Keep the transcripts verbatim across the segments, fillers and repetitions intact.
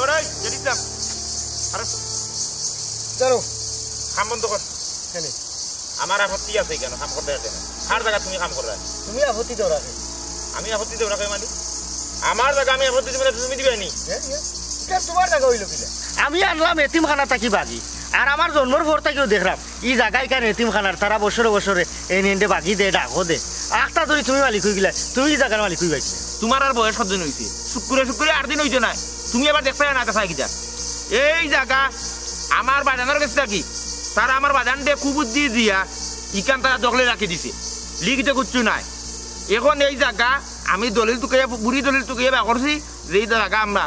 ওরাই, জেড ইসলাম। আরে, চলো। কাম বন্ধ কর। কেনে? আমার আপত্তি আছে কেনে? কাম করতে আছে না। কার জাগা তুমি কাম কররায়? তুমি আপত্তি দেও রাখে। আমি আপত্তি দেও রাখে মানে? আমার জাগা আমি আপত্তি দেও রাখে, তুমি দিবায় নি? এ, এ, ইটা তুমার জাগা অইলো কিলা? আমি আনলাম এতিমখানা থাকি বাগি। আর আমার জন্মর পর থাকিও দেখরাম, ই জাগা ইখান এতিমখানার, তারা বছরে বছরে এনে এনে বাগি দে, ডাকও দে। আখতা ধরি তুমি মালিক অইগিলায়, তুমি ই জাগার মালিক অইবায়। তুমার আর বয়স কতদিন অইছে? শুক্কুরে শুক্কুরে আট দিন অইতো নায়। তুমি আবার দেখতায় না, তা চাই কিতা? এই জাগা আমার বাজানর গেছ থাকি, তারা আমার বাজানরে কুবুদ্ধি দিয়া ইখান তারা দখলে রাখি দিছে, লিখিত কিচ্ছু নাই। এখন এই জাগা আমি দলিল তুকাইয়া, বুড়ি দলিল তুকাইয়া বার করছি যে এই জাগা আমরা,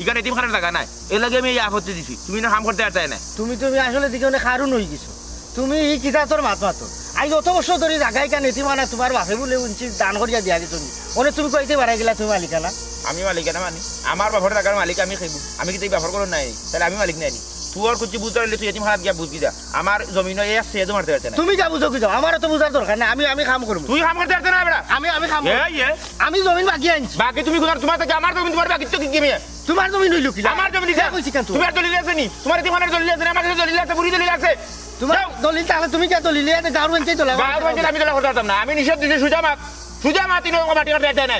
ইখান এতিমখানার জাগা নায়, এরলাগি আমি এই আপত্তি দিছি। তুমি না কাম করতে পারতায় না। তুমি, তুমি আসলে দেখি অনেক হারুন অইগেছো। তুমি ই কিতা তোর মাত মাতো? আইজ অত বছর ধরি জাগা ইখান এতিমখানা তুমার বাপে বুলে উঞ্চি দান করিয়া দিয়া গেছইন। অনে তুমি কইতে পারায় গেলা তুমি মালিকানা? আমি মালিকানা মানে? আমার বাপর জাগার মালিক আমি খাইবো। আমি কিতা ই বাপর ঘরর নায়? তাইলে আমি মালিক নায় নি? তুমার কুচ্ছু বুঝতে পারলে তুই এতিমখানাত গিয়া বুঝবি যা। আমার জমিনো এক সেদও মারতে পারতে না। তুমি যা বুঝো কি যাও, আমারও তো বুঝার দরকার নাই। আমি, আমি কাম করমু। তুই কাম করতে পারতে না বেটা। আমি, আমি কাম এ, করমু। এ। আমি জমিন বাগি আনছি। বাগি তুমি কোথার, তুমার থাকি আমার জমিন, তুমার বাগি তো কি গেমে? তুমার জমিন অইলো কিলা? আমার জমিন কে ইটা। কইছি কেন তুই? তুমার দলিল আছে নি? তুমার এতিমখানার দলিল আছে নি? আমার কাছে দলিল আছে, বুড়ি দলিল আছে। তুমার যাও। দলিল থাকলে তুমি কিতা দলিল ইয়া গাউর বাঞ্চাই তোলা? গাউর বাঞ্চাই আমি তোলা করতাম না। আমি নিষেধ দিছি সুজা মাত। সুজা মাত ইনো মাটি কাটতে দেয় না।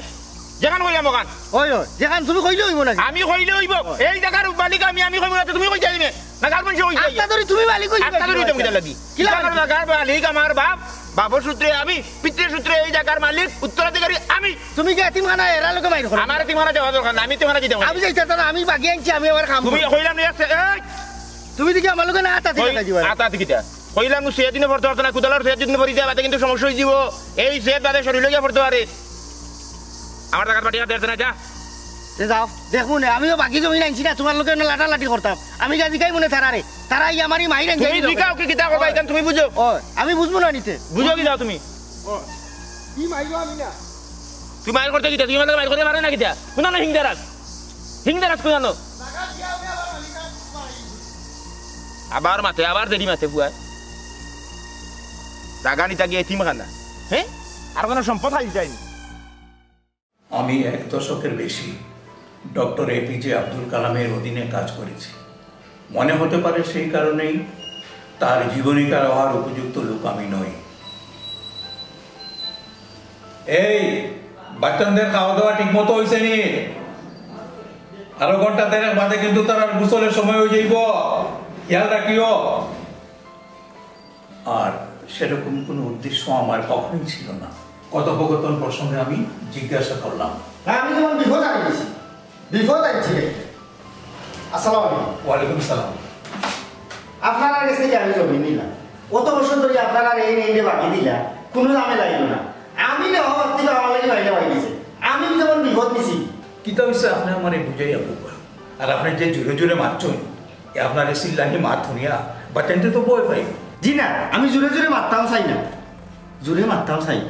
যেখান কইলাম ওখান। ওই, ওই, যেখান তুমি কইলে অইবো নাকি? আমি কইলে অইবো। ওই। এই জাগার মালিক আমি, আমি কইমু না, তুমি কইতায় নি? না, গাউর বাঞ্চায় কইতায় নি? আখতা ধরি তুমি মালিক অইলে আখতা ধরি তুমি কিতা লাগি? কিলা ইটা আমার লাগি? জাগার মালিক আমার বাপ, বাপর সূত্রে আমি, পিতৃ সূত্রে এই জাগার মালিক, উত্তরাধিকারী আমি। তুমি কি এতিমখানা এরার লগে মাইর করো? আমার এতিমখানা যাওয়া দরকার না, আমি এতিমখানা যাইতাম না। আমি যাইতাম না, আমি বাগি আনছি, আমি আবার কাম তুমি করমু। কইলাম নি, এই, তুমি দেখি আমার লগে না আতা দিকে কই-, যাইবা। আতা দিকে যা। কইলাম নু, সেদিনে পড়তে পারতো না, কুদালর সেদিনে পড়ি যায়, বাদে কিন্তু সমস্যা অইযিবো। এই সেদ বাদে শরীর লইয়া পড়তে পারে। আমার জাগাত মাটি কাটতে পারতে না, যা। তে যাও, দেখমু নে, আমিও বাগি জমিন আনছি না, তুমার লগে না লাটালাটি করতাম। আমি গিয়া জিকাইমু নে তারারে, তারা ই আমার ই মাইর আনছে তুমি নি লগে। জিকাও কি কিতা করবা, ওই। ইখান তুমি বুঝো। ওই, আমি বুঝমু না নি তে। বুঝো কি যাও তুমি? ওই, ই মাইরও আমি না। তুই মাইর করতে কিতা? তুই আমার লগে মাইর করতে পারে না কিতা? হুনো না, হিংদারাজ। হিংদারাজ কই আনো? আবার মাতে, আবার দেরি মাতে পুয়ায়। জাগা নিতা গিয়া এতিমখানা। হ্যাঁ? আর কোনো সম্পদ খালি যায়নি। আমি এক দশকের বেশি ডক্টর এপিজে আব্দুল কালামের অধীনে কাজ করেছি। মনে হতে পারে সেই কারণেই তার জীবনীকার হওয়ার উপযুক্ত লোক আমি নই। এই, বাচ্চাদের খাওয়া দাওয়া ঠিক মতো হইছে নি? আরো ঘন্টা দেড়েক বাদে কিন্তু তারার গোসলের সময় হয়ে যাইব, খেয়াল রাখিও। আর সেরকম কোনো উদ্দেশ্য আমার কখনোই ছিল না। কথোপকথন প্রসঙ্গে আমি জিজ্ঞাসা করলাম। না, আমি যেমন বিপদ আনি গেছি, বিপদ আনছি রে। আসসালামু আলাইকুম। ওয়ালাইকুম সালাম। আপনারার গেছ থাকি আমি জমি নিলাম, অত বছর ধরি আপনারা এই নেইলে বাকি দিলা, কোনো দামে লাগলো না। আমি নেওয়া বাদ থেকে আমার লাগি মাইলা হয়ে গেছে, আমি যেমন বিপদ নিছি। কিতা হইছে আপনি আমারে বুঝাইয়া কইবা। আর আপনি যে জোরে জোরে মারছেন, এ আপনার এই চিল্লানি মাত শুনিয়া বাচ্চাইন্তে তো ভয় পাই। জি না, আমি জোরে জোরে মারতাম চাই না, জোরে মারতাম চাই।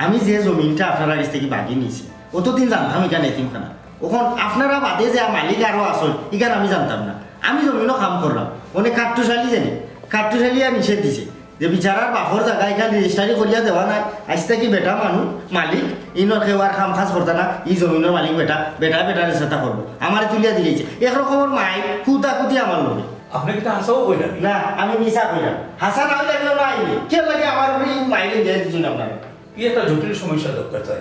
আমি যে জমিনটা আপনারা গেছ থাকি বাকি নিছি, অতদিন জানতাম ইখান এতিমখানা। অখন আপনারা বাদে যে মালিক আরো আছইন, ইখান আমি জানতাম না। আমি জমিনো কাম করলাম, অনে কাট্টুশালী জানি, কাট্টুশালী আর নিষেধ দিছে যে বিচারার বাপর জাগা ইখান রেজিস্টারি করিয়া দেওয়া নাই। আইজ থাকি বেটা মানুষ মালিক, ইনো কেউ আর কাম কাজ করতা না, ই জমিনর মালিক বেটা, বেটা বেটার সাথে করবো। আমারে তুলিয়া দিলাইছে। এক রকমর মাই, কুতা কুতি আমার লগে। আপনে কিতা হাছাউ কইরা নি? না, আমি মিছা কইরাম। হাছা না অইলে কেউ না আইলে। কিতার লাগি আমার উপরে ই মাইরে দিয়া দিছইন আপনারা? ই একটা জটিল সমস্যা দরকার চাই।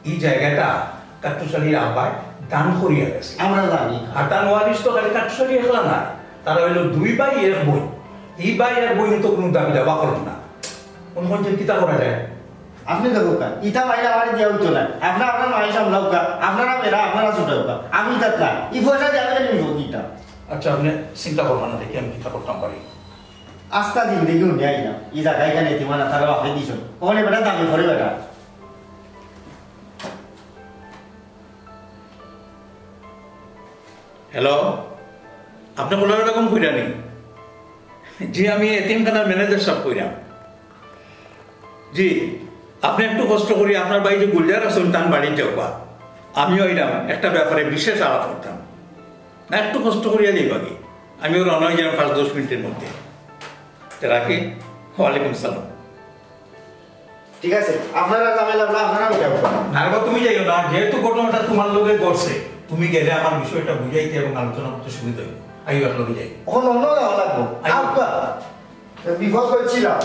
ই জাগাটা কাট্টুশালীর আব্বায় দান করিয়া গেছে। আমরা জানি। আর তান ওয়ারিশ তো খালি কাট্টুশালী একলা না, তারা অইলো দুই ভাই এক বইন। ই ভাই আর বইনে তো কুনু দাবি দাবা করইন না। অখন যে কিতা করা যায়? আপনে দেখউক্কা, ইতা মাইরে আমারে দিয়া অইতো না। আপনারা আপনার মাই সামলাউক্কা, আপনারা বেটা আপনারা ছুটাউক্কা। আমি ইতাত না। ই পয়সা দিয়া আমি নিব কিতা? আচ্ছা, আপনে চিন্তা করবা না, দেখি আমি কিতা করতাম পারি। আস্তা জিন্দেগি হুনিয়া আইলাম, ই জাগা ইখান এতিমখানা তারা বাপে দিছইন। অনে বেটা দাবি করে বেটা। হ্যালো, আপনে কলার বেগম কইরা নি? জি, আমি এতিমখানার ম্যানেজার সাব কইরাম। জি, আপনে একটু কষ্ট করি আপনার ভাই যে গুলজার আছইন, তান বাড়িত যাউক্কা। আমিও আইরাম, একটা ব্যাপারে বিশেষ আলাপ করতাম। না, একটু কষ্ট করিয়া যাইবা কি? আমিও রওনা অই যাইরাম পাঁচ দশ মিনিটের মধ্যে। তে রাখি। ওয়ালাইকুম সালাম। ঠিক আছে, আপনারা ঝামেলা না, আপনারা মিলাও। না রে বা, তুমি যাইও না, যেহেতু ঘটনাটা তুমার লগে ঘটছে, তুমি গেলে আমার বিষয়টা বুঝাইতে এবং আলোচনা করতে সুবিধা অইবো। আইও, একলগে যাই। অখন অন্য যাওয়া লাগবো। আইও। আউক্কা। বিপদ করছিলাম।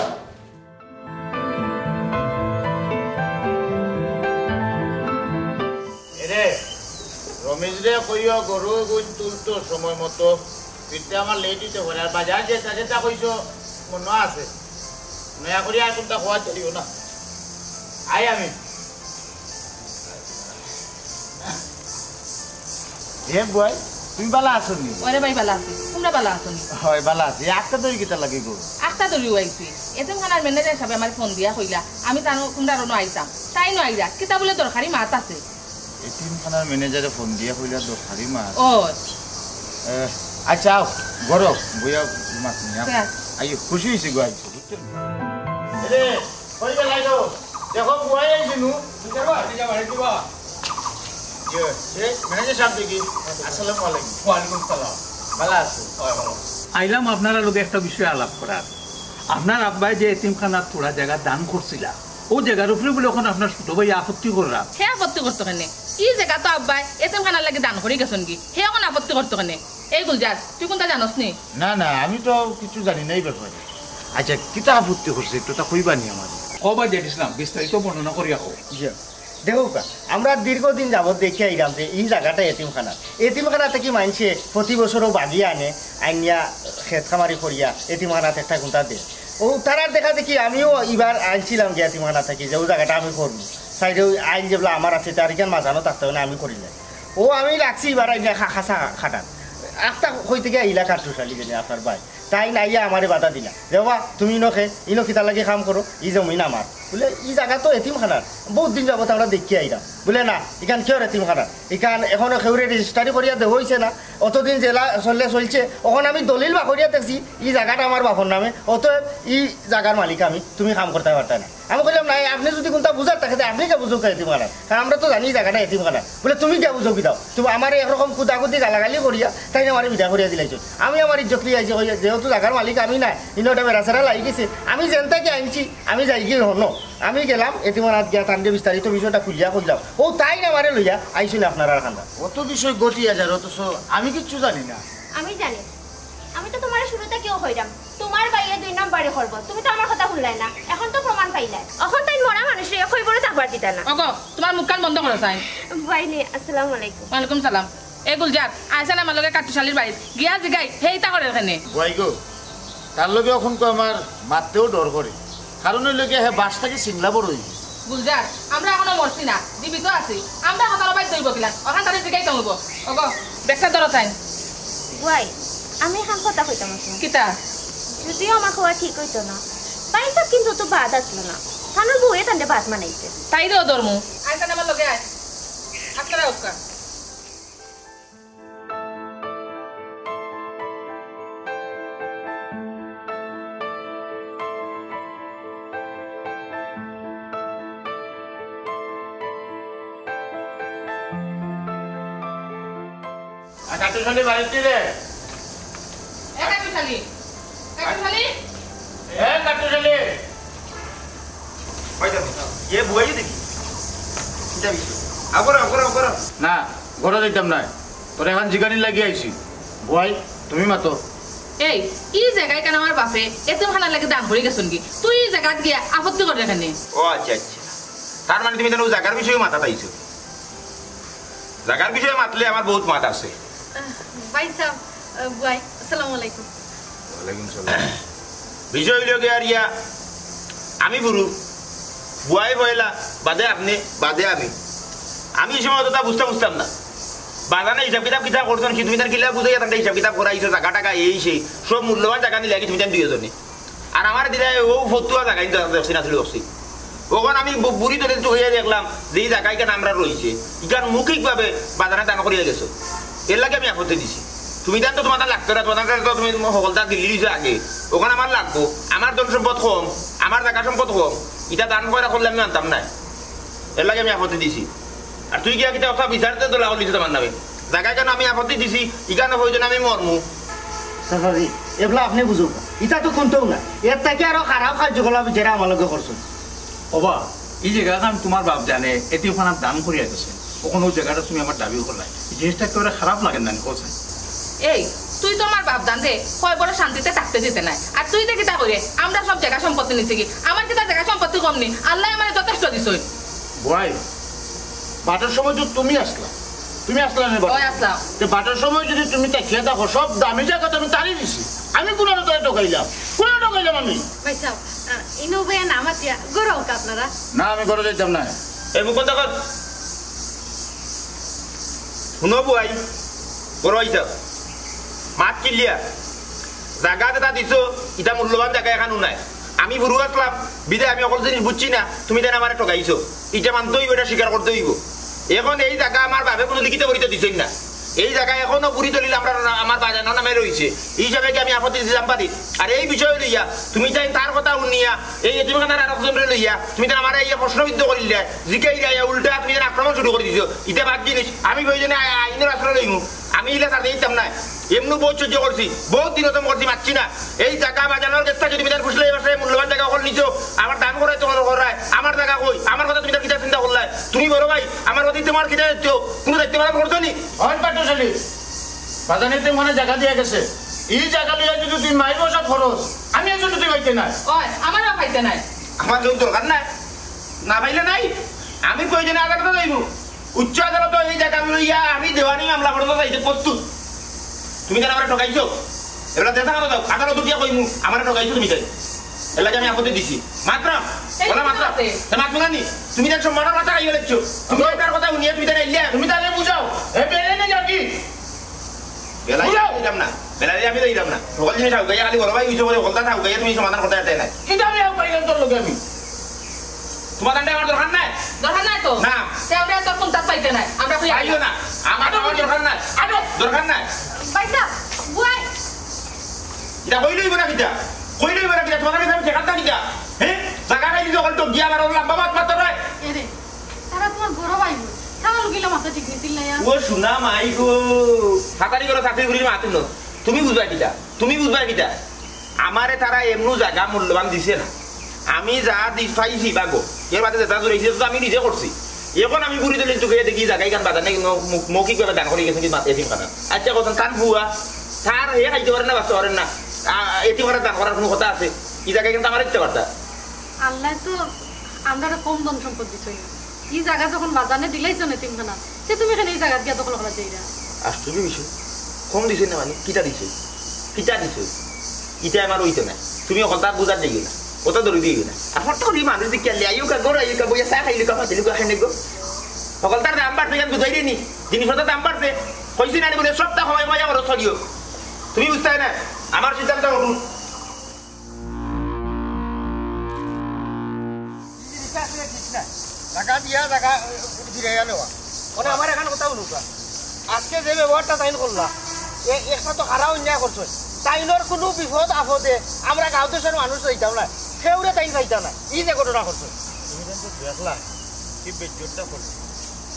এরে, রমেশ রে কইও গরু গুইন তুলতো সময় মতো, ফিরতে আমার লেট অইতে পারে। আর বাজার যেতা যেতা কইছো মনো আছে, নয়া করি আর কুনতা কওয়া চলিও না। আই আমি। হে বুয়াই, তুমি বালা আছো নি? ওরে ভাই বালা আছি, তুমরা বালা আছো নি? হয়, বালা আছি। আখতা দড়ি কিতা লাগি গো? আখতা দড়িউ আইছি। এতিমখানার ম্যানেজার সাবে আমারে ফোন দিয়া কইলা, আমি তান, তুমরার অনো আইতাম। তাইন আইরা, কিতা বুলে দরকারি মাত আছে। এতিমখানার ম্যানেজারে ফোন দিয়া কইলা দরকারি মাত? ও। এ, আচ্ছা, আও, ঘরো, বইয়া মাত নিয়া। হ্যাঁ। আইও, খুশি অইছি গো, আইছো, বুঝছো নি? এরে, কই গেলাই গো? দেখো, বুয়াই আইছে নু। ইয়ে, এ, ম্যানেজার সাব দেখি। আসসালামু আলাইকুম। ওয়ালাইকুম সালাম। বালা আছো? হয়, বালা। আইলাম আপনারার লগে একটা বিষয়ে আলাপ করার। আপনার আব্বায় যে এতিমখানাত থুড়া জাগা দান করছিলা, অউ জাগার উপরে বুলে অখন আপনার ছোট ভাই আপত্তি কররা। হে আপত্তি করতো কেনে? ই জাগা তো আব্বায় এতিমখানার লাগি দান করি গেছইন গি, হে অখন আপত্তি করতো কেনে? এই গুলজার, তুই কুনতা জানোস নি? না, না, আমি তো কিচ্ছু জানি না ই ব্যাপারে। আচ্ছা, কিতা আপত্তি করছে, একটু তা কইবা নি আমারে? কও বা জেড ইসলাম, বিস্তারিত বর্ণনা করিয়া কও। জি। দেখউক্কা, আমরা দীর্ঘদিন যাবত দেখিয়া আইরাম যে ই জাগাটা এতিমখানা। এতিমখানা থাকি মাইনষে প্রতি বছরও বাগিয়া আনে, আনিয়া খেত খামারি করিয়া এতিমখানাত একটা কুন্তা দে। অউ তারার দেখা দেখি আমিও ইবার আনছিলাম গিয়া এতিমখানা থাকি, যে অউ জাগাটা আমি করমু। সাইডে অউ আইল যেবলা আমার আছে, তার ইখান মাঝানো থাকতে অয় না, আমি করিলাই। অউ আমি লাগছি ইবার আইয়া খা-, খাসা খাটান। আখতা কই থাকি আইলা কাট্টুশালী জানি আপনার ভাই। তাইন আইয়া আমারে বাধা দিলা। যে, "বাবা, তুমি ইনো কে, ইনো কিতার লাগি কাম করো? ই জমিন আমার।" বুলে, "ই জাগা তো এতিমখানার। বউত দিন যাবত আমরা দেখিয়া আইরাম।" বুলে, "না, ইখান কেউর এতিমখানার। ইখান অখনো কেউরে রেজিস্টারি করিয়া দেওয়া অইছে না। অতদিন যেলা চললে চলছে। অখন আমি দলিল বার করিয়া দেখছি, ই জাগাটা আমার বাপর নামে। অতএব ই জাগার মালিক আমি, তুমি কাম করতায় পারতায় না।" আমি কইলাম, "না, আপনে যুদি কুন্তা বুঝার থাকে, তে আপনে গিয়া বুঝউক্কা এতিমখানাত। কারণ আমরা তো জানি ই জাগাটা এতিমখানাত।" বুলে, "তুমি গিয়া বুঝাও কিতা? তুমি আমারে একরকম কুদাকুদি গালাগালি করিয়া, তাইন আমারে বিদায় করিয়া দিলাইছো। আমি আমার ইজ্জত লইয়া আইছি, কইয়া, যেহেতু জাগার মালিক আমি নায়, ইনো একটা বেড়াছেড়া লাগি গেছে, আমি যেন থাকি আনছি, আমি যাইগি অনো।" আমি গেলাম, এতিমখানাত গিয়া তানরে বিস্তারিত বিষয়টা খুলিয়া কইলাম। অউ তাইন আমারে লইয়া আইছইন আপনারার কান্দাত। অত বিষয় ঘটিয়া যার, অথচ আমি কিচ্ছু জানি না। আমি জানি। আমি তো তুমারে শুরু থাকিউ কইরাম, তুমার ভাইয়ে দুই নাম্বারি করবো। তুমি তো আমার কথা হুনলায় না, অখন তো প্রমাণ পাইলায়। অখন তাইন মরা মানুষরে কইবরও থাকবার দিতা না। ওগো, তুমার মুখখান বন্ধ করো চাইন। ভাইনি, আসসালামু আলাইকুম। ওয়ালাইকুম সালাম। এ গুলজার, আইছইন আমার লগে কাট্টুশালীর বাড়িত, গিয়া জিগাই, হে ইতা করের কেনে? বুয়াই গো, তার লগে অখনকু আমার মাততেও ডর করে। কারণ অইলো গিয়া হে বাশ থাকি সিংলা বড় অইগেছে। গুলজার, আমরা অখনো মরছি না, জীবিত আছি। আমরা কথার বাধ্য অইবো কিলা? অখান তারে জিগাইতাম অইবো। ওগো, ব্যাগটা ধরো চাইন। বুয়াই, আমি অখান কথা কইতাম আছি। কিতা? যুদিও আমার কওয়া ঠিক অইতো না, ভাইসাব কিন্তু তো বাদ আছলা না। তানর বউয়ে তানরে বাদ মানাইছে। তাইরেও ধরমু। আয় তান আমার লগে আয়। আটকা রাখউক্কা। আর কাট্টুশালী বাড়িত রে? এ কাট্টু, শালি, কাটু শালি। এ, কাটু শালি। ওই দেখো, এ বুয়াই দেখি। কিতা বিষয়? আগর, আগর, আগর। না, ঘরো যাইতাম নায়। তোরে অখন জিগানির লাগি আইছি। বুয়াই, তুমি মাতো। এই, ই জাগা ইখান আমার বাপে এতিমখানার লাগি দান করি গেছইন গি? তুই ই জাগাত গিয়া আপত্তি করের কেনে? ও আচ্ছা, আচ্ছা। তার মানে তুমি তাইলে অউ জাগার বিষয়ে মাতাত আইছো? জাগার বিষয়ে মাতলে আমার বউত মাত আছে। আহ, ভাইসাব, আহ, বুয়াই, আসসালামু আলাইকুম। ওয়ালাইকুম সালাম। বিষয় অইলো গিয়া আর ইয়া, আমি বুরু, বুয়াই পয়লা, বাদে আপনে, বাদে আমি। আমি ই সময় অততা বুঝতাম, বুঝতাম না। বাজানে হিসাব কিতাব কিতা করছইন, কি তুমি তান কিলা বুঝাইয়া তানরে হিসাব কিতাব করাইছো, জাগা টাগা এই সেই, সব মূল্যবান জাগা নিলাগি তুমি তান দুইওজনে। আর আমারে দিলা অউ ফতুয়া জাগা, কিন্তু দেখছি না, আসলে দেখছি। অখন আমি বু-, বুড়ি দলিল তো অইয়া দেখলাম যে ই জাগা ইখান আমরার রইছে, ইখান মৌখিকভাবে বাজানে দান করিয়া গেছো, এরলাগি আমি আপত্তি দিছি। তুমি তান তো তুমার তান লাগতো না, তুমার তান তো তুমি হকলতা দিল্লি দিছো আগে, অখন আমার লাগবো, আমার ধন সম্পদ কম, আমার জাগা সম্পদ কম, ইটা দান করা করলে আমি মানতাম নায়, এরলাগি আমি আপত্তি দিছি। আর তুই গিয়া কিতা অতা বিচারতে দলা করলি তুমার নামে? জাগা ইখান আমি আপত্তি দিছি, ইখান প্রয়োজনে আমি মরমু। চাচাজি, এবলা আপনে বুঝউক্কা, ইটা তো কুন্তাউ না, এর থাকি আরো খারাপ কার্যকলাপ যেরা আমার লগে করছইন। ওবা, ই জাগাখান তুমার বাপ জানে এতিমখানাত দান করিয়া গেছে, অখন অউ জাগাটা তুমি আমার দাবি করলায়, ই জিনিসটা একেবারে খারাপ লাগে না নি, কও চাই? এই, তুই তো আমার বাপ জানরে কয় বড় শান্তিতে থাকতে দিতে নায়, আর তুই যে কিতা কইরে, আমরা সব জাগা সম্পত্তি নিছি গি? আমার কিতা জাগা সম্পত্তি কম নি? আল্লায় আমারে যথেষ্ট দিছইন। বুয়াই, বাটর সময় তো তুমি আছলা, তুমি আছলা না বাটর? অয় আছলাম। তে বাটর সময় যদি তুমি তাকিয়া দেখো, সব দামি জাগা তো আমি তারে দিছি। আমি কুনানো তারে ঠকাইলাম? কুনানো ঠকাইলাম আমি? ভাইসাব, আহ, ইনো ভাইয়া না মাতিয়া, ঘরো আউক্কা আপনারা। না, আমি ঘরো যাইতাম না। এই মুখ বন্ধ কর। হুনো বুয়াই, ঘরো আইযাও। মাত clear। জাগা যেটা দিছো, ইটা মূল্যবান জাগা এখানো নাই। আমি বুরু আছলাম, বিধায় আমি হকল জিনিস বুঝছি না, তুমি তাইন আমারে ঠকাইছো। ইটা মানতে অইবো, ইটা স্বীকার করতে অইবো। এখন এই জাগা আমার বাপে কুনু লিখিত পরিচয় দিছইন না। এই জাগা এখনো বুড়ি দলিল আমরার না-, আমার বাজানর নামে রইছে। ই হিসাবে কি আমি আপত্তি দিতাম পারি? আর এই বিষয় লইয়া তুমি তাইন তার কথা হুনিয়া এই এতিমখানার আরকজনরে লইয়া তুমি তাইন আমারে ইয়া প্রশ্নবিদ্ধ করিলায়, জিকাইলায়, উল্টা তুমি তাইন আক্রমণ শুরু করি দিছো। ইটা বাদ জিনিস, আমি প্রয়োজনে আ-, আইনর আশ্রয় লইমু। আমি ইলা ছাড়তে দিতাম নায়। এমনু বউত সহ্য করছি, বউত দিন হজম করছি, মাতছি না। এই জাগা বাজানর গেছ থাকি তুমি তাইন ফুসলাই বাসলাই মূল্যবান জাগা হকল নিছো, আমার দান করাইতো করায়, আমার জাগা কই, আমার কথা তুমি তাইন কিতা চিন্তা করলায়? তুমি বড় ভাই, আমার অতীত তোমার কিতা দায়িত্ব? কুনু দায়িত্ব পালন করছো নি? অয় পাট্টশালী, বাজানে তো মানে জাগা দিয়া গেছে, ই জাগা লইয়া যদি তুই মাইর বসাত খরচ, আমি একজন তুই পাইতে নাই। অয়, আমারও পাইতে নাই। আমার কেউ দরকার নাই, না পাইলে নাই, আমি প্রয়োজনে আদালতে যাইমু। উচ্চ আদালতে এই জাগা লইয়া আমি দেওয়ানি মামলা করতে চাইতে প্রস্তুত। তুমি তাইন আমারে ঠকাইছো, এবার দেশা কারো যাও, আদালত উঠিয়া কইমু, আমারে ঠকাইছো তুমি তাইন। এরলাগি আমি আপত্তি দিছি। মাতরাম, এই বলা মাতরাম। তা মাতমু না নি? তুমি তাইন সম্মানর মাথা খাইয়া লাইছো। তুমি তার কথা হুনিয়া তুমি তাইন আইলে। তুমি তাইলে বুঝাও। এ বেলে নে যাও কি? বেলাই বুঝাও। দিলাম না। বেলাই আমি দিলাম না। হকল জিনিস হাউকাইয়া খালি বড় ভাই হইছো বলে হকলতা হাউকাইয়া তুমি সমাধান করতে পারতে নাই। কিতা আমি হাউকাইলাম তোর লগে আমি? তোমার দান্ডে আমার দরকার নাই। দরকার নাই তো? না। তে আমরা তোর কুন্তা পাইতে নাই। আমরা কই পাইও না। আমার, আমার দরকার নাই। আরে। দরকার নাই। ভাইসাব, বুয়াই। ইটা কইলে অইবো না কিতা? কইলে অইবো না কিতা? তোমার কাছে আমি ঠেকাত না কিতা? হ্যাঁ? জাগা খাই দিছো, হকল তো গিয়া আবার ওর লম্বা মাত মারতে হয়। এরে, তারা তোমার বড় ভাই বোন। তারা লুকিলে মাথা ঠিক নিছিল না ইয়া। ও সোনা মাই গো। ফাতারি করো, চাকরি করির মাতুন। তুমি বুঝবা কিতা? তুমি বুঝবা কিতা? আমারে তারা এমনু জাগা মূল্যবান দিছে না। আমি যা দি-, পাইছি বাগো, এর বাদে যেটা জুড়েছি, সেটা তো আমি নিজে করছি। এখন আমি বুড়ি দলিল টুকে দেখি জাগা ইখান বাজানে মৌ-, মৌখিকভাবে দান করি গেছে কি মা-, এতিমখানা। আচ্ছা, কথা তান ফুয়া, তার হে খাইতে পারে না, বাঁচতে পারে না। আ, এতিমখানা দান করার কুনু কথা আছে? ই জাগা কিন্তু আমার দিতে পারতা। আল্লায় তো আমরারে কম ধন সম্পদ দিছইন না। ই জাগা যখন বাজানে দিলাইছইন এতিমখানা, তে তুমি কেনে ই জাগাত গিয়া দখল করাত যাইরায়? আশ্চর্য বিষয়। কম দিছে না মানে? কিতা দিছে? কিতা দিছে? ইটা আমার অইতো না। তুমি হকলতা বুঝাত যাইও না। অতা ধরি দিও না। আর ফটো করি মানুষ দেখিয়া লে আইও কা, ঘর আইও কা, বইয়া চা খাইলো কা, ফাটিলো কা, খাই নেগো। হকলতার দাম বাড়ছে, ইখান বুঝাই দিনি। জিনিসপত্রর দাম বাড়ছে। কইছি না নি বুলে সবটা কমাই কমাই খরচ করিও। তুমি বুঝতায় না। আমার সিদ্ধান্ত অটুট। জিনিসটা আসলে ঠিক না। জাগা দিয়া জাগা, এ, ফিরাইয়া নেওয়া। মানে আমার এখান কথা হুনুক্কা। আজকে যে ব্যবহারটা তাইন করলা, এ, একটা তো হারা অন্যায় করছইন। তাইনর কুনু বিপদ আপদে আমরা গাঁও দেশর মানুষ চাইতাম না। কেউরে তাইন চাইতাম না। ই যে ঘটনা করছইন। তুমি কিন্তু দেখলা, কি বেইজ্জতটা করছে।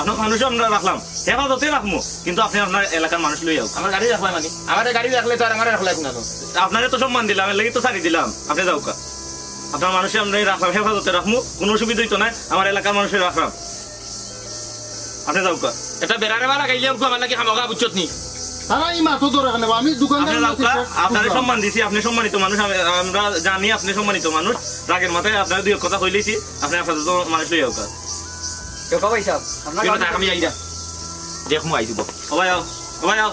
আপনার মানুষ আমরা রাখলাম, হেফাজতে রাখমু, কিন্তু আপনে আপনার এলাকার মানুষ লইয়া আউক্কা। আমার গাড়ি রাখলাম মানে? আমার গাড়ি রাখলে তো আর আমার রাখলাই না তো। আপনারে তো সম্মান দিলাম, এর লাগি তো ছাড়ি দিলাম, আপনে যাউক্কা। আপনার মানুষ আমরা রাখলাম, হেফাজতে রাখমু, কুনু অসুবিধা অইতো নায়, আমার এলাকার মানুষ রাখলাম, আপনে যাউক্কা। এটা বেড়ারে বালা গাইলে আমার লাগি খামোখা বুঝছত নি? তারা এই মাথা ধরে কেন? আমি দোকানদার আপনে যাউক্কা, আপনারে সম্মান দিছি, আপনে সম্মানিত মানুষ, আমি, আমরা জানি আপনে সম্মানিত মানুষ। রাগের মাথায় আপনারে দুই এক কথা কইলিছি, আপনে আপনার তো মানুষ লইয়া আউক্কা। কেউ ভাই সাহেব, আপনার কিন্তু গাড়ি থাক, আমি আইরা। দেখমু আই দিব। ও ভাই, আও। ও ভাই, আও।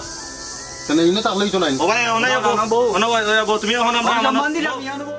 কেন, ইনো থাকলেই তো নাই। ও ভাই, ও নাই, না, আবো। না, বউ। ও না, ভাই, ও আবো, তুমি এখন আমরা আমার সম্মান দিলাম, ইয়ান বউ।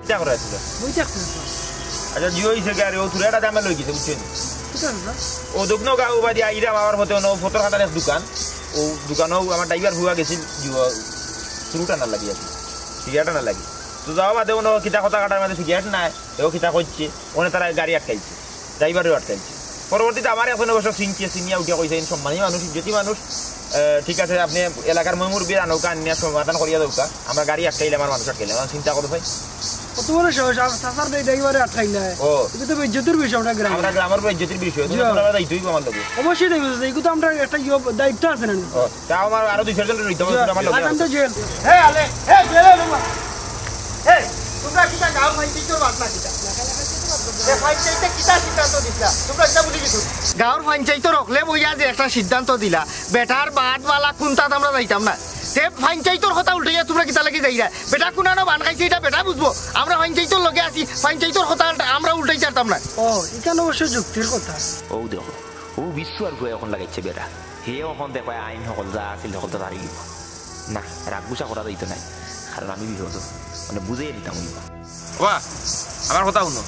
কিতা করে আছিল? বই থাকছে তো। আচ্ছা, জিও হইছে কি, আরে, ও তুরা একটা দামে লই গেছে, বুঝছেন? কিতা হইছে? ও দোকানো গাও বাদি আইরাম আমার পথে, ও ফতর খাতার এক দোকান, ও দোকানও আমার ড্রাইভার হুয়া গেছিল, জিও চুরুট আনার লাগি আর কি, সিগারেট আনার লাগি। তো যাওয়া বাদে ওনো কিতা কথা কাটার মাঝে সিগারেট নাই, ও কিতা করছে, ওনে তারা গাড়ি আটকাইছে, ড্রাইভারও আটকাইছে। পরবর্তীতে আমার একজন অবশ্য চিনছে, চিনিয়া উঠিয়া কইছে, "ইন সম্মানী মানুষ, ইজ্জতি মানুষ, আহ, ঠিক আছে, আপনি এলাকার ময়মুরব্বীর আনউক্কা, আনিয়া সমাধান করিয়া দেউক্কা, আমরা গাড়ি আটকাইলে আমার মানুষ আটকাইলে, আমার চিন্তা করো ভাই।" কত বড় সাহস, আর চাচার দেই ড্রাইভারে আটকাইলে। ও। এটা তো বেইজ্জতির বিষয় আমরা গ্রামে। আমরা গ্রামের বেইজ্জতির বিষয়, তুমি জি। তো আমরা যাইতেই আমার লগে। অবশ্যই দেখবে, এইগুলো তো আমরা একটা ইয়ে দায়িত্ব আছে না? ও, তা আমার আরো দুই চারজন রইতে হবে, জি। আমার লগে। আসাম তো জেল। হে আলে, হে জেলে রে। এই, তোমরা কিতা গাঁওর পঞ্চায়েতর বাদ না কিতা? এ পঞ্চায়েতে কিতা সিদ্ধান্ত দিছলা? তোমরা কিতা ভুলি গেছো? গাঁওর পঞ্চায়েতর হকলে বইয়া যে একটা সিদ্ধান্ত দিলা, বেটার বাদ বালা কুন্তাত আমরা যাইতাম না। তে পঞ্চায়েতর কথা উল্টাইয়া তোমরা কিতা লাগি যাইরা? বেটা কুনানো বান খাইছে, ইটা বেটা বুঝবো। আমরা পঞ্চায়েতর লগে আছি, পঞ্চায়েতর কথা আমরা উল্টাই ছাড়তাম না। ও, ইখান অবশ্য যুক্তির কথা। ও দেখো, ও বিশ্বর ভুয়া এখন লাগাইছে বেটা। হে এখন দেখো আইন হকল যা আছিল হকল তো হারি গেল। না, রাগ গুসা করা যাইতো নাই, কারণ আমি বিপদ, মানে বুঝাইয়া দিতাম অইবো। ওবা, আমার কথা হুনো।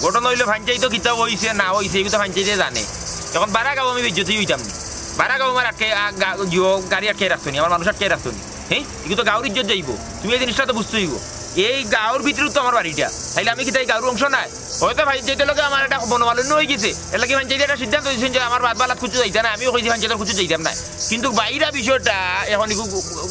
ঘটনা অইলো পঞ্চায়েতো কিতা অইছে না অইছে, ইগুতা পঞ্চায়েতে জানে। এখন বারা গাঁও আমি বেইজ্জতি অইতাম নি। বারা গাঁও আমার আটকে, আ, গা-, জিও গাড়ি আটকে রাখতো নি, আমার মানুষ আটকে রাখতো নি। হ্যাঁ? ইগু তো গাঁওর ইজ্জত যাইবো। তুমি এই জিনিসটা তো বুঝতে অইবো। এই গাঁওর ভিতরে তো আমার বাড়িটা। তাইলে আমি কিতা এই গাঁওর অংশ নায়? হয়তো পঞ্চায়েতর লগে আমার একটা মনোমালিন্য অই গেছে। এর লাগি পঞ্চায়েতে একটা সিদ্ধান্ত দিছইন যে আমার বাদ বালাত কুচ্ছু যাইতা না। আমিও কইছি পঞ্চায়েতর কুচ্ছু যাইতাম না। কিন্তু বাইরা বিষয়টা এখন ইগু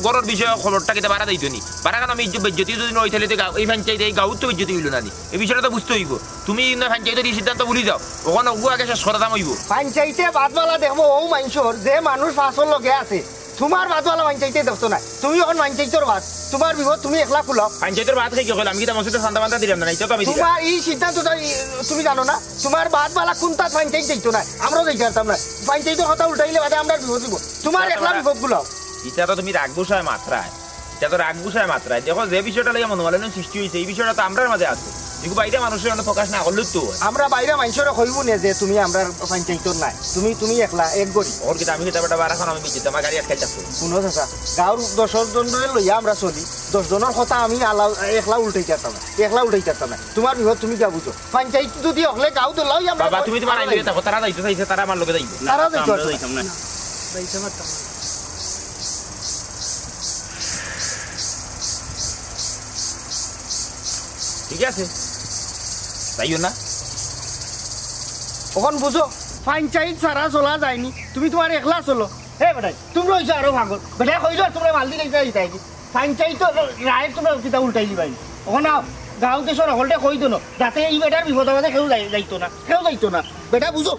ঘরর বিষয়ে খবরটা কিতা বারা যাইতো নি। বারা কারণ আমি ইজ্জত বেইজ্জতি যদি না অই তাইলে তো গাঁও, এই পঞ্চায়েতে এই গাঁওর তো বেইজ্জতি অইলো না নি। এই বিষয়টা তো বুঝতে অইবো। তুমি না পঞ্চায়েতর এই সিদ্ধান্ত ভুলি যাও। ওখানে ওগু আগে শেষ করা দাম অইবো। পঞ্চায়েতে বাদ বালা দেখবো ও মানষর যে মানুষ পাঁচর লগে আছে। তোমার বাদ বালা পঞ্চায়েতে দেখতো না। তুমি এখন পঞ্চায়েতর বাদ। তোমার বিপদ তুমি একলা কুলাও। পঞ্চায়েতর বাদ কে কি কইলো? আমি কিতা মসজিদে চান্দা বান্দা দিলাম না, ইটা তো আমি দিলাম। তোমার এই সিদ্ধান্ত তো এই তুমি জানো না? তোমার বাদ বালা কুন্তাত পঞ্চায়েত যাইতো না। আমরাও যাইতে পারতাম না। পঞ্চায়েতর কথা উল্টাইলে বাদে আমরার বিপদ অইবো। তোমার একলা বিপদ কুলাও। ইটা তো তুমি রাগ গুসায় মাতরায়। ইটা তো রাগ গুসায় মাতরায়। দেখো, যে বিষয়টা লইয়া মনোমালিন্য সৃষ্টি অইছে, এই বিষয়টা তো আমরার মাঝে আছে। ইগু বাইরা মানুষরে অনো প্রকাশ না করলেও তো অয়। আমরা বাইরা মানষরে কইবো নে যে তুমি আমরার পঞ্চায়েতর নায়, তুমি, তুমি একলা এক গড়ি। ওর কিতা আমি কিতা বেটা বারা খান আমি বিদ্যুৎ আমার গাড়ি আটকাই থাকতো। হুনো চাচা, গাঁওর দশ জনরে লইয়া আমরা চলি, দশ জনর কথা আমি আলা-, একলা উল্টাই পারতাম না, একলা উল্টাই পারতাম না। তোমার বিপদ তুমি গিয়া বুঝো। পঞ্চায়েত যদি হকলে গাঁও দোলাও আমরা বাবা, তুমি তোমার আইন লগে থাকো, তারা যাইতে চাইছে, তারা আমার লগে যাইবো। তারা যাইতো আমরা পারতো না। যাইতাম না। যাইতে পারতাম না। ঠিক আছে, যাইও না। অখন বুঝো, পঞ্চায়েত ছাড়া চলা যায়নি, তুমি তোমার একলা চলো। হে বেটাই, তোমরা অইছো আরো পাগল। বেটাই কইলো আর তোমরা মাল দিলে যাই যাই। পঞ্চায়েত তো রায় তোমরা কিতা উল্টাই দিবাই। অখন আও, গাঁও দেশর হকলটা কই দেনো, যাতে এই বেটার বিপদ আমাদের কেউ যাই-, যাইতো না, কেউ যাইতো না। বেটা বুঝো।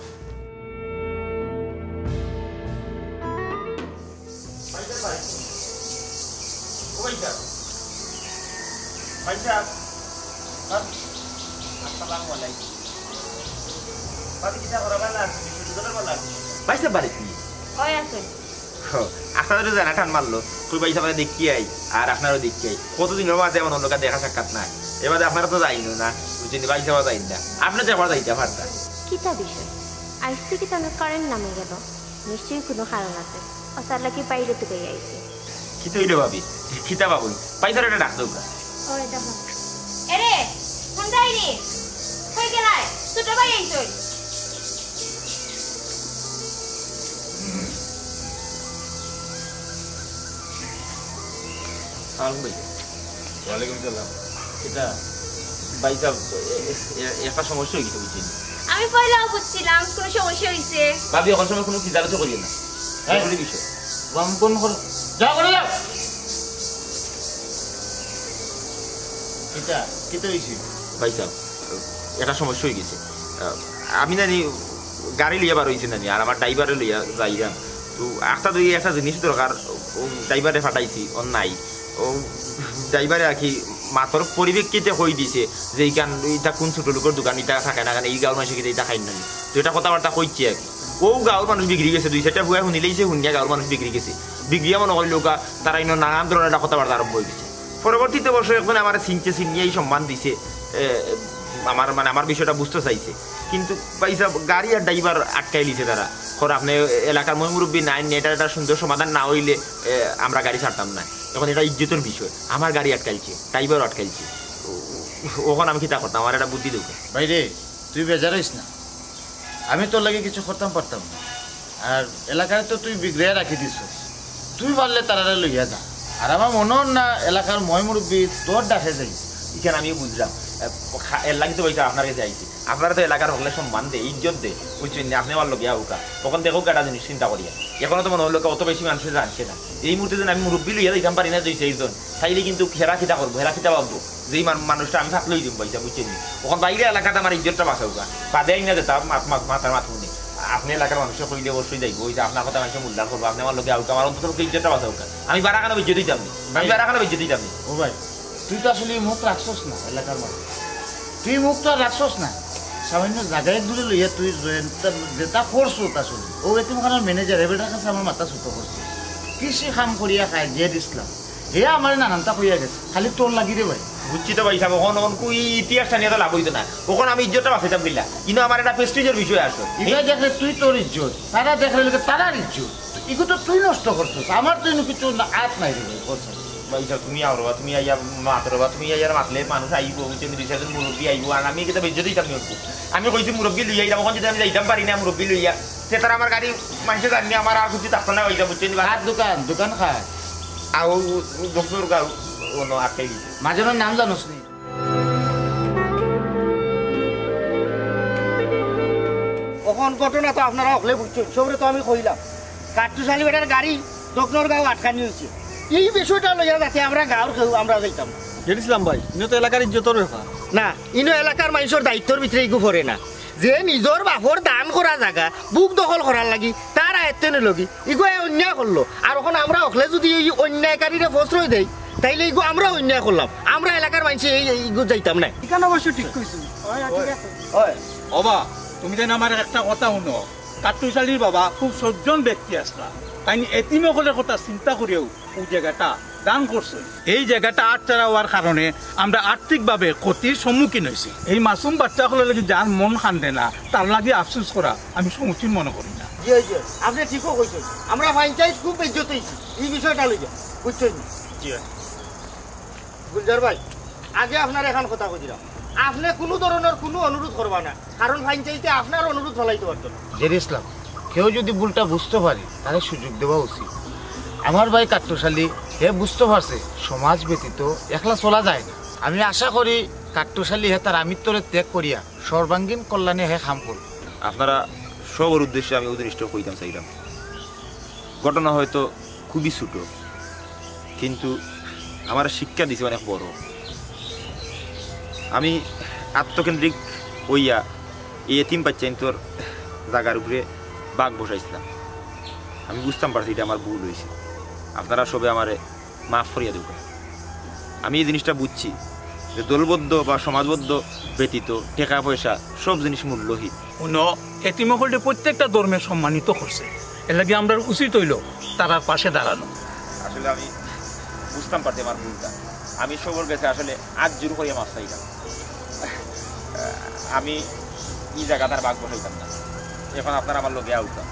ভাই সাহেব, ভাই। ও ভাই সাহেব। ভাই সাহেব। ভাবি। আসসালামু আলাইকুম। ভাবি, কিতা করা ভালা আছে? বিশ্বজিৎ ভালা আছে? ভাই সাহেব বাড়িত নি? অয় আছে। ও, আপনারও জানা টান মারলো। কই ভাই সাহেব দেখি আই, আর আপনারও দেখি আই। কতদিন হলো আছে এমন লোকের দেখা সাক্ষাৎ নাই। এবারে আপনারা তো যাইন না, বুঝছেন নি? ভাই সাহেব যাইন না। আপনি তো একবার যাইতা পারতা। কিতা বিষয়? আইজ তো কিতা আমার কারেন্ট নামি গেল। নিশ্চয়ই কুনু কারণ আছে। ও তার লাগি বাইরে তো গিয়া আইছে। কিতা অইলো ভাবি? কিতা ভাবুন? ভাই সাহেব একটা ডাক দেউক্কা। ওই দেখো। এরে, কোন যাইনি? কই গেলায়? ছোট ভাই আইছই। সালাম ভাই। ওয়ালাইকুম সালাম। এটা ভাই সাহেব, এ- এ- এ- একটা সমস্যা হয়ে গেছে, বুঝছেন? আমি পয়লাও বুঝছিলাম কোনো সমস্যা হয়েছে। ভাবি, এখন সময় কোনো কিজালতে করিও না। হ্যাঁ। জরুরি বিষয়। বাম কোন করো? যাও করে যাও। কিতা কিতা হইছে? ভাই সাহেব, একটা সমস্যা হয়ে গেছে। আহ, আমি নানি গাড়ি লইয়া বার হইছি নানি, আর আমার ড্রাইভারে লইয়া যাইরাম। তো একটা দুই একটা জিনিস দরকার, ও ড্রাইভারে ফাটাইছি, ওর নাই। ও ড্রাইভারে আর কি মাতর পরিপ্রেক্ষিতে কই দিছে যে ইখান ইটা কোন ছোট লোকের দোকান, ইটা থাকে না কেন, এই গাঁওর মানুষে কিতা ইটা খাইন নানি। তো এটা কথাবার্তা কইছি আর কি। ও গাঁওর মানুষ বিগড়ি গেছে, দুই চারটা ফুয়া শুনিলেইছে, শুনিয়া গাঁওর মানুষ বিগড়ি গেছে। বিগড়িয়া মনে করিল ওকা, তারা ইনো নানান ধরনের একটা কথাবার্তা আরম্ভ হয়ে গেছে। পরবর্তীতে অবশ্য একজনে আমার চিনছে, চিনিয়া এই সম্মান দিছে, এ, আমার মানে আমার বিষয়টা বুঝতে চাইছে। কিন্তু ভাই সাহেব, গাড়ি আর ড্রাইভার আটকাই লিছে তারা। কর আপনি এলাকার ময় মুরব্বী নাই, এটা একটা সুন্দর সমাধান না হইলে, এ, আমরা গাড়ি ছাড়তাম না। এখন এটা ইজ্জতের বিষয়, আমার গাড়ি আটকাইছে, ড্রাইভারও আটকাইছে। ও- ওখানে আমি কিতা করতাম, আমার একটা বুদ্ধি দেবো। ভাই রে, তুই বেজার হইস না, আমি তোর লাগি কিছু করতাম পারতাম না। আর এলাকায় তো তুই বিগড়ে রাখি দিছস, তুই পারলে তারারে লইয়া যা। আর আমার মনে হয় না এলাকার ময় মুরব্বী তোর ডাকে যাই। এখানে আমি বুঝলাম, এ, খা- এর লাগি তো ভাই সাহেব আপনার কাছে আইছি। আপনারা তো এলাকার হকলে সম্মান দে, ইজ্জত দে, বুঝছেন না? আপনি আমার লগে আউকা, তখন দেখো একটা জিনিস চিন্তা করিয়া। এখনো তো মনে হলো অত বেশি মানুষে জানছে না। এই মুহূর্তে যেন আমি মুরব্বী লইয়া যাইতাম পারি না দুই চাইরজন, তাইলে কিন্তু হেরা কিতা করবো, হেরা কিতা ভাববো যে এই মান- মানুষটা আমি ফাঁক লই দিম পয়সা, বুঝছেন নি? ওখান বাইরে এলাকাতে আমার ইজ্জতটা বাঁচাউকা, বাদে আইনা যেতাম মাত- মাত- মাথার মাথা উনি। আপনি এলাকার মানুষে কইলে অবশ্যই যাইবো, ওই যে আপনার কথা মানুষে মূল্যায়ন করবো, আপনি আমার লগে আউকা, আমার অন্তত পক্ষে ইজ্জতটা বাঁচাউকা। আমি বারাখানো বেজ্জত দিতাম নি, আমি বারাখানো বেজ্জত দিতাম নি। ও ভাই, তুই তো আসলে মুখ রাখছস না এলাকার মাঝে, তুই মুখ তো আর রাখছস না। সামান্য জায়গায় দূরে লইয়া তুই যেটা- যেটা করছস আসলে, ও এতিমখানার ম্যানেজার, এবার কাছে আমার মাথা ছোট করছে। কৃষি কাম করিয়া খায় জেড ইসলাম, হে আমার নানানটা কইয়া গেছে, খালি তোর লাগি রে ভাই। বুঝছি তো ভাই সাহেব, ওখান ওখান কই ইতিহাসটা নিয়ে তো লাভ হইতো না। ওখান আমি ইজ্জতটা বাঁচাইতাম কিলা, কিন্তু আমার একটা প্রেস্টিজের বিষয় আসো। ইবা দেখলে তুই তোর ইজ্জত, তারা দেখলে লোকে তারার ইজ্জত। ইগু তো তুই নষ্ট করছস, আমার তো এনে কিছু না- আত নাই রে ভাই, বলছস। ভাই সাহেব, তুমি আও রবা, তুমি আইয়া মাত রবা, তুমি আইয়া মাতলে মানুষ আইবো, বুঝছো নি? দুই চারজন মুরব্বী আইবো, আর আমি কিতা বেজ্জত দিতাম নি ওরকম। আমি কইছি মুরব্বী লইয়া আইলাম, ওখান যদি আমি যাইতাম পারি না মুরব্বী লইয়া, তে তারা আমার গাড়ি মানুষে জানি আমার আর কিছু থাকতো না, ওইটা বুঝছো নি? আর দোকান, দোকান খায়। আর ও ডক্টর গাউ, ও ন আটকাই দিছে। মাঝে নাম জানোস নি? অখন ঘটনা তো আপনারা হকলে বুঝছইন, সবরে তো আমি কইলাম। কাট্টুশালী বেটার গাড়ি দোকনর গাঁও আটকানি হইছে। এই বিষয়টা লইয়া যাতে আমরা গাঁওর কেউ আমরা যাইতাম না। জেড ইসলাম ভাই, ইনো তো এলাকার ইজ্জতর ব্যাপার। না, ইনো এলাকার মানুষর দায়িত্বর ভিতরে ইগু পড়ে না। যে নিজর বাপর দান করা জাগা বুক দখল করার লাগি তার আয়ত্তে নিলগি, ইগু এ অন্যায় করলো। আর অখন আমরা হকলে যদি এই অন্যায়কারীরে প্রশ্রয় দেই, তাইলে ইগু আমরা অন্যায় করলাম। আমরা এলাকার মানুষে এই এই ইগু যাইতাম না। এখানে অবশ্য ঠিক কইছো। হয়। ওবা, তুমি যেন আমার একটা কথা শুনো। কাট্টুশালীর বাবা খুব সজ্জন ব্যক্তি আসলা, তাই এতিম অকলর কথা চিন্তা করিয়াউ ও জাগাটা দান করছে। এই জাগাটা আটচারা হওয়ার কারণে আমরা আর্থিকভাবে ক্ষতির সম্মুখীন হইছি। এই মাসুম বাচ্চা অকলর লাগি যার মন কান্দে না, তার লাগি আফসোস করা আমি সমীচীন মনে করি না। জি, জি, আপনি ঠিকও কইছেন। আমরা পঞ্চায়েত খুব বেজ্জত হইছি এই বিষয়টা লইয়া, বুঝছেন? জি। গুলজার ভাই, আগে আপনার এখন কথা কইছিলাম, আপনি কোনো ধরনের কোনো অনুরোধ করবা না, কারণ পঞ্চায়েতে আপনার অনুরোধ ফালাইতে পারতো না। জেড ইসলাম, কেউ যদি ভুলটা বুঝতে পারে, তারে সুযোগ দেওয়া উচিত। আমার ভাই কাট্টুশালী, হে বুঝতে পারছে সমাজ ব্যতীত একলা চলা যায় না। আমি আশা করি কাট্টুশালী হে তার আমিত্বরে ত্যাগ করিয়া সর্বাঙ্গীন কল্যাণে হে কাম করবে। আপনারা সবর উদ্দেশ্যে আমি ও জিনিসটা কইতাম চাইলাম। ঘটনা হয়তো খুবই ছোট, কিন্তু আমার শিক্ষা দিছে অনেক বড়। আমি আত্মকেন্দ্রিক হইয়া এই এতিম বাচ্চাইন্তর জাগার উপরে বাঘ বসাইছিলাম। আমি বুঝতাম পারছি এটা আমার ভুল হইছে। আপনারা সবে আমারে মাফ করিয়া দেউক্কা। আমি এই জিনিসটা বুঝছি যে দলবদ্ধ বা সমাজবদ্ধ ব্যতীত টেকা পয়সা সব জিনিস মূল্যহীন। হুনো, এতিম অকলরে প্রত্যেকটা ধর্মে সম্মানিত করছে, এর লাগি আমরার উচিত হইল তারার পাশে দাঁড়ানো। আসলে আমি বুঝতাম পারছি আমার ভুলটা। আমি সবর গেছে আসলে আত জোর করিয়া মাফ চাইলাম। আমি এই জাগাত আর বাঘ বসাইতাম না। এখন আপনারা আমার লগে আউকা।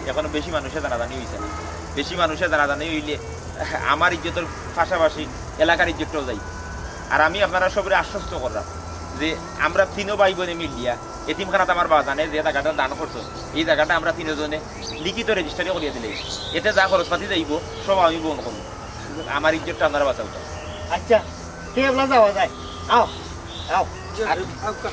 এখনো বেশি মানুষে জানাজানি হইছে না। বেশি মানুষে জানাজানি হইলে আমার ইজ্জতর পাশাপাশি এলাকার ইজ্জতটাও যাইব। আর আমি আপনারা সবরে আশ্বস্ত করলাম যে আমরা তিনও ভাই বোনে মিলিয়া এতিমখানাত আমার বাজানে যে জাগাটা দান করছো, এই জাগাটা আমরা তিনজনে লিখিত রেজিস্টারি করিয়া দিলে এতে যা খরচপাতি যাইব সব আমি বহন করব। আমার ইজ্জতটা আপনারা বাঁচাউক্কা। আচ্ছা, তে এবলা যাওয়া যায়। আও, আও। আউক্কা।